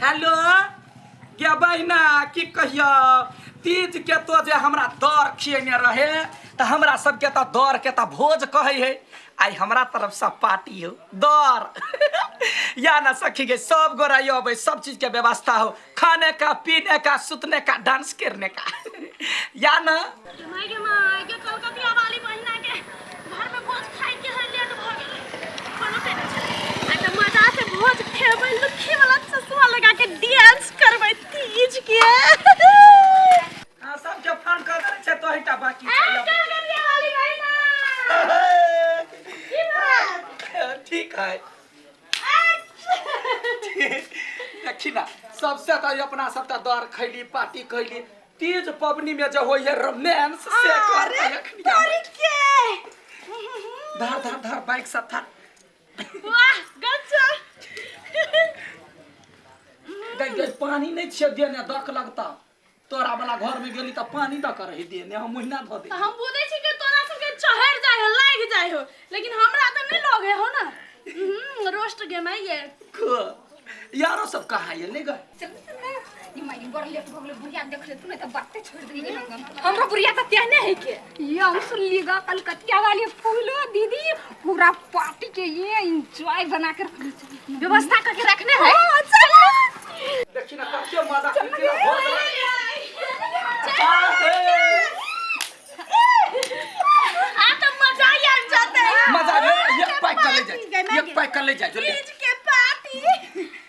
Hello गे बहिना, की कहियो, तीज के तो जे हमरा दर खियने रहे तऽ हमरा सबके तऽ दर के तऽ भोज कहै है। आइ हमरा तरफ से पार्टी हो दर या ना सखी गे, सब गोरा अबै, सब चीज के व्यवस्था हो, खाने का, पीने का, सुतने का, डांस करने का या ना। माय गे माय गे, कलकतिया वाली बहिना के घर में भोज खाइ के है, लेट भ गेलै। कोनो टेंशन नहीं, आ त मजा से भोज खेबै, लुखी वाला चश्मा लगा के डांस करबै तीज के। हाँ, सबके फोन कर देने छै, तोहिटा बाकी छै। आ, कलकतिया वाली बहिना, की बात? ठीक है, देखी ना, सबसे तऽ अपना सब तऽ दर खैली, पार्टी खैली, तीज पबनी में जो होई है रोमांस से कर। अरे तोरी के। धर धर धर, बाइक सब था। वाह गच्चा। गई गई, पानी नहीं छियै देने, दक लगता। तोरा वाला घर में गेली तऽ पानी दऽ के रही देने, हम महीना धऽ दे। तऽ हम बुझै छी कि तोरा सबके चहर जाइ हो, लागि जाइ हो, लेकिन हमरा तऽ नहि लगे हो ना। रोस्ट गेम है ये। यारो सब कहाँ ये नहीं गए? चल चल ना, ई माई बड़ लेट भऽ गेलै। बुढ़िया देख ले तू, नहीं तऽ बाते छोड़ दे। हमरो बुढ़िया तऽ तेहने है के। ये हम सुनली गा, कलकतिया वाली फूलो दीदी पूरा पार्टी के ये एंजॉय बना कर व्यवस्था करके रखने है। हाँ, चल। देखी ना, कते मजा केलकै ना, भऽ गेलै। आ तऽ मजा आबि जेतै। मजा आबि, एक पैक कर ले जाए, एक पैक कर ले जाए, जल्दी। तीज के पार्टी।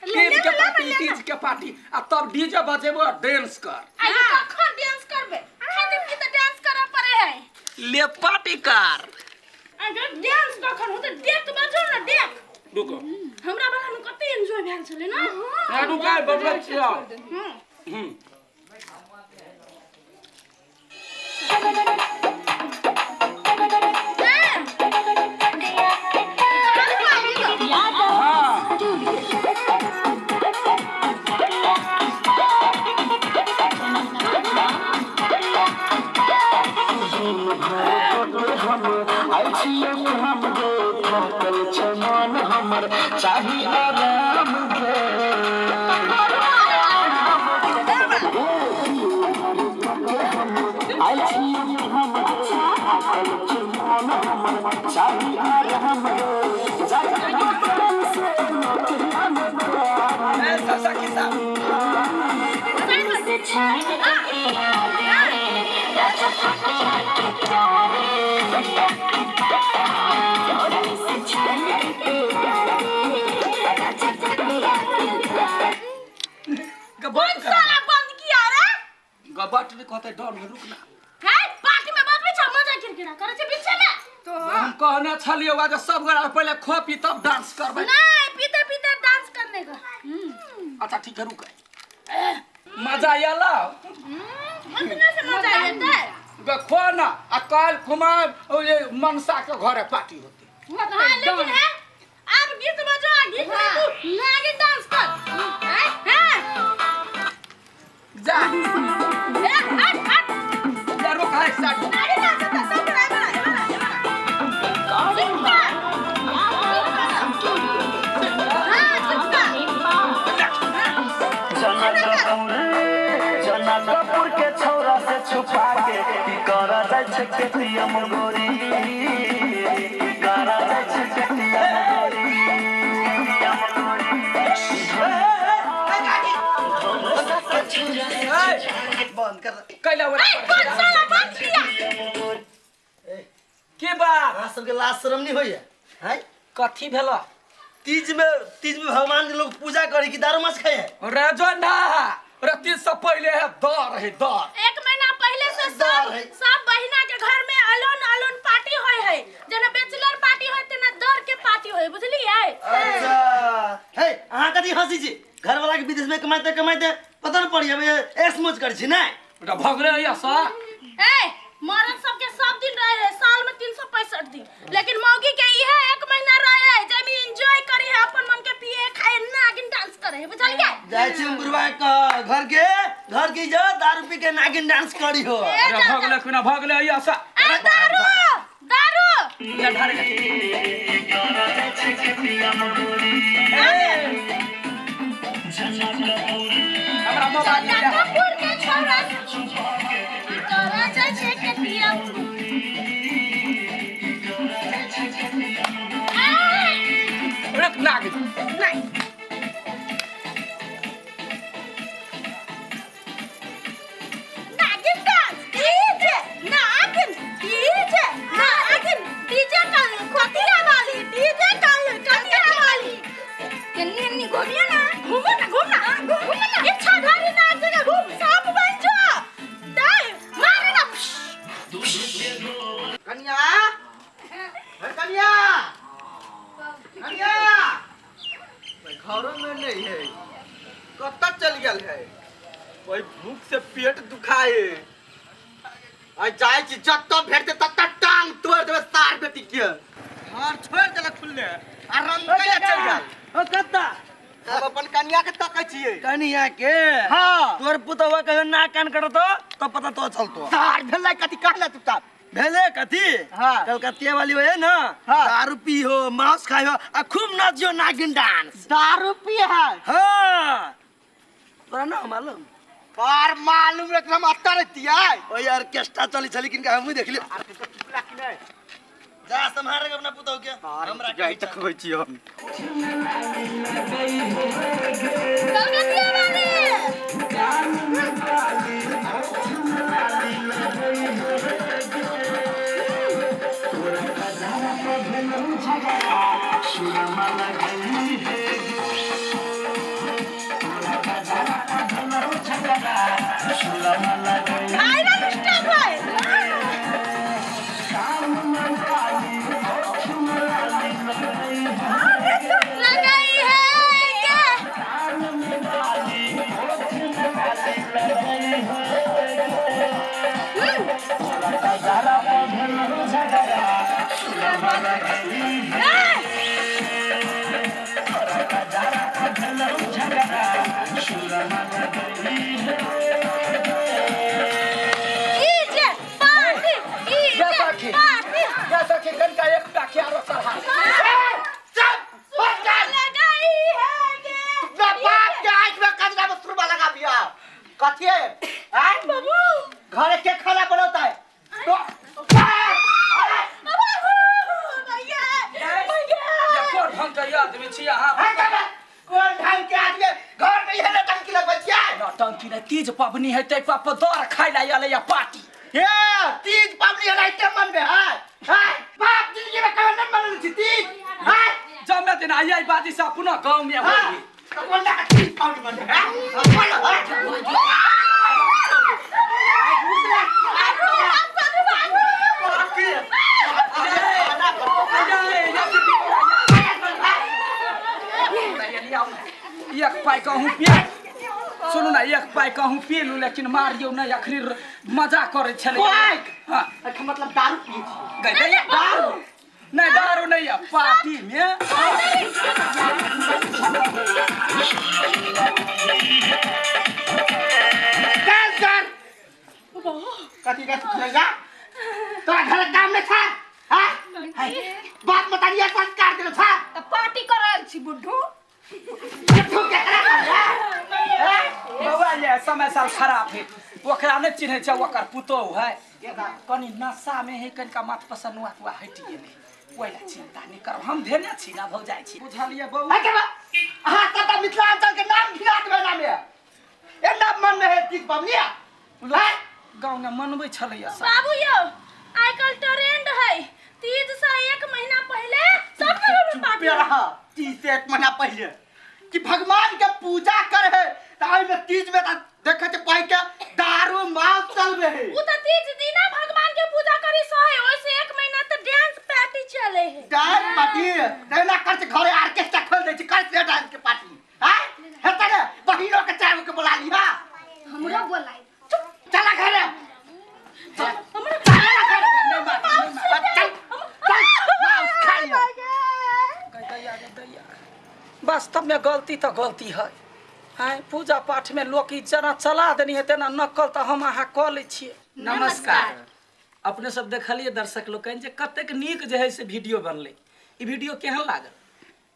तीज के पार्टी, तीज के पार्टी, आ तब डीजे बजेबो आ डांस कर। आ कखन डांस करबै? खाते पीते डांस करऽ पड़े है। ले पार्टी कर। अगर डांस कखन होतै? देख बजो ना, देख। रुको। हमरा वाला में कते एंजॉय भेल छलै ना। ना रुका, बजबै छियै। हम्म। हाँ। चाही आराम गे। आयल छी हम थाकल छै मन हमर, चाही आराम गे। जाके से नौकरिया में ए, सब सखी सब। गबट कर। साला बंद किया रे? गबट नहीं कहते, डर में, रुक ना। है पार्टी में बदबी छ, मजा किरकिरा करे छै पीछे में। हम कहने छलियै ओकरा जे सब गोरा पहिले खो पी, तब डांस करबै। नहीं, पीते पीते डांस करने का। अच्छा ठीक है, रुक, मजा आयल। अपने से मजा आयते। गे खो ना, आ काल्हि खुमा ओ जे मनसा के घरे पार्टी होते। हाँ, लेकिन है अब गीत बजो, आ गीत में तू नागिन डांस कर। हैं हैं। जा। ए हट हट। जा, रुक है साइड। नागिन डांस कर सब, बड़ा बड़ा बड़ा बड़ा। हां, सिक्का। जना कपूर के छौरा से छुपा के की करा जाइ छै केटीएम गोरी, की करा जाइ छै केटीएम गोरी। बंद कर। कैला ओरा? ए कौन साला बंद किया? के बात? अहाँ सबके लाज शरम नहीं होइया हैं? कथी भेलो? तीज में भगवान के लोग पूजा करे कि दारू माछ खाए? रे जो ना रे, तीज से पहले है दर, है दर। एक महीना पहले से दर सब है। सब बहिना के घर में अलोन अलोन पार्टी होय है। जेना बैचलर पार्टी होय, तेना दर के पार्टी होय, बुझलियै? अच्छा हे, अहाँ कथी हंसी छी? घर वाला के विदेश में कमाइते कमाइते पता नहीं पड़ी हमें ऐश मौज करै छी नै। बेटा भगले या सा। ए मरद सबके सब दिन रहे है साल में 365 दिन, लेकिन मौगी के इहे एक महीना रहे है जेमे एंजॉय करी है, अपन मन के पिए खाए, नागिन डांस करे है, बुझलियै? जाइ छी हम बुढ़वा के घर के इज्जत, दारू पी के नागिन डांस करी हो। ए, अरे जा, जा। भगले खुना भगले या सा। ए दारू दारू। या ढारे। करा जाइ छै केटीएम गोरी। ए। हमरा मोबाइल में कपूर के छौरा की करा जाइ छै केटीएम। रुक नागिन। नहीं। नागिन डांस डीजे, नागिन डीजे, नागिन डीजे। कल कतिया वाली डीजे, कल कतिया वाली। एन्नी एन्नी घूमिए ना। घूमो ना, घूम ना, घूम ना। इच्छाधारी नाच जगह घूम, सांप बन जा, दाई मारे ना। कनिया, हे कनिया, कनिया, घरों में नहीं है, कतऽ चल गेल है? ओहि भूख से पेट दुखाए। आ जाइ छी, जतऽ भेटतै ततऽ टांग तोड़ि देबै सार बेटी के। घर छोड़ि देलक खुलले आ रंगैया चलि गेल। ओ कत्ता? हम अपन कनिया के तकै छियै। कनिया के? हाँ। तोर पुतवा कहियो नाक कान कटतो तो पता तो चलतो। सार भेलै कथी कहले तू तब? भेले कथी? हाँ। कलकतिया वाली है ना। हाँ। दारू पी हो, मांस खाई हो आ खूब नाचियो नागिन डांस। दारू पिए है? हाँ, तोरा ना मालूम? पर मालूम रे, हम अत्ता रहतियै। ओ ऑर्केस्ट्रा चली छली किनका हमहूँ देखली। जा सम्हारे अपना पुतहु के, हमरा जाई तक होइ छी हम। कलकतिया वाली। आयरन स्टॉप है। लगाई है ये। डीजे पार्टी, जा डीजे सखी। पार्टी। जा सखी, कनिका एक टाकी आरो चढ़ा। चुप, बंद कर। लगाई है ये। अपना बाप के आँख में कजरा में सुरमा लगा दिया कथी है? आय बाबू। घरे के खाना बनाता है तो बाबू, भैया, भैया। या कोन ढंग के आदमी छी अहाँ? कौन ढंग के आदमी है? घर में यह नौटंकी लगबै छियै? नौटंकी नहि, तीज पबनी है तै पर दर खाइ ला अयलै या पार्टी। हे, तीज पबनी है राइते मनबे है? है बाप जिंदगी में कभी नहीं मनल छी तीज है। जमे दिन आइ बाजी से अपना गाँव में हाँ, होई। तो कौन ला तीज पबनी मनबे है? हाँ, बोलो, हाँ? बाबू, बाबू, बाबू। एक पाइ कहूँ पिए, सुनू ने, एक पाइ कहूँ पीलू, लेकिन मारियौ नहि। अखनी मजा करै छलै। पाइ? हाँ। एकर मतलब दारू पिए छी? गई गई, दारू नहि, दारू नहि यऽ पार्टी में। चल चल, कथी कथी जा, तोरा घर काम नहीं था? हाँ, बाप मतारिया संस्कार देलो था? तऽ पार्टी करल छी बुड्ढू। तू केकरा कर? बौआ, ये समय साल खराब है, ओकरा नहि चिन्है छै, ओकर पुतोहु है, कनि नशा में है, कनिका माथ पर से नुआ तुआ हटि गेलै। ओहि लए चिंता नहि करब, हम धेने छी ना भौजाइ छी, बुझलियै बौआ? अहाँ सबटा मिथिलांचल के नाम घिना देबै नामे। एना मन में है तीज पबनी? गाँव में मनबै छलैया सब। बाबू यौ, आजकल ट्रेंड है, तीज से एक महीना पहले सब घर में पार्टी। चुप रह। तीज से एक महीना पहले कि भगवान के पूजा करे है, त ओहि में तीज में त देखे छै पाई के दारू मांस चलबे है। उ त तीज दिना भगवान के पूजा करी सहे, ओइसे एक महीना त डांस पार्टी चले है। डांस पार्टी तहिना कर छै, घरे ऑर्केस्ट्रा खोल दै छै, कर छै डांस के पार्टी। हां, हेतै ने? बहिनो के चारि गो के बोला ली। हां। हमरो बोलाइ। चला घरे। हमरा चला घरे। चल चल, मांस खा लियो। वास्तव में गलती तऽ गलती है। आँय, पूजा पाठ में लोक ई जेना चला देनी है तेना नकल तऽ हम अहाँ कऽ लै छियै। नमस्कार। अपने सब देखलियै दर्शक लोकनि जे कतेक नीक जे है से वीडियो बनलै। ई वीडियो केहन लागल?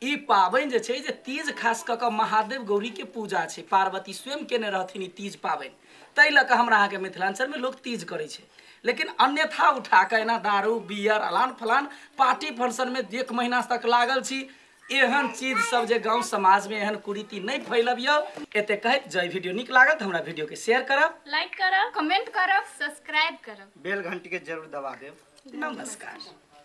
ई पाबनि जे छै जे तीज खास कऽ कऽ महादेव गौरीके पूजा छै। पार्वती स्वयं केने रहथिन ई तीज पाबनि, ताहि लऽ कऽ हमरा अहाँके मिथिलाञ्चलमे लोक तीज करै छै। लेकिन अन्यथा उठा कऽ एना दारू बियर अलान फलान पार्टी फंक्शनमे एक महीना तक लागल छी, एहन चीज सब जे गाँव समाजमे एहन कुरीति नहि फैलबियौ। एते कहैत जँ ई वीडियो नीक लागल तऽ हमरा वीडियोके शेयर करब, लाइक करब, कमेंट करब, सब्सक्राइब करब, बेल घंटी के जरूर दबा देब। नमस्कार।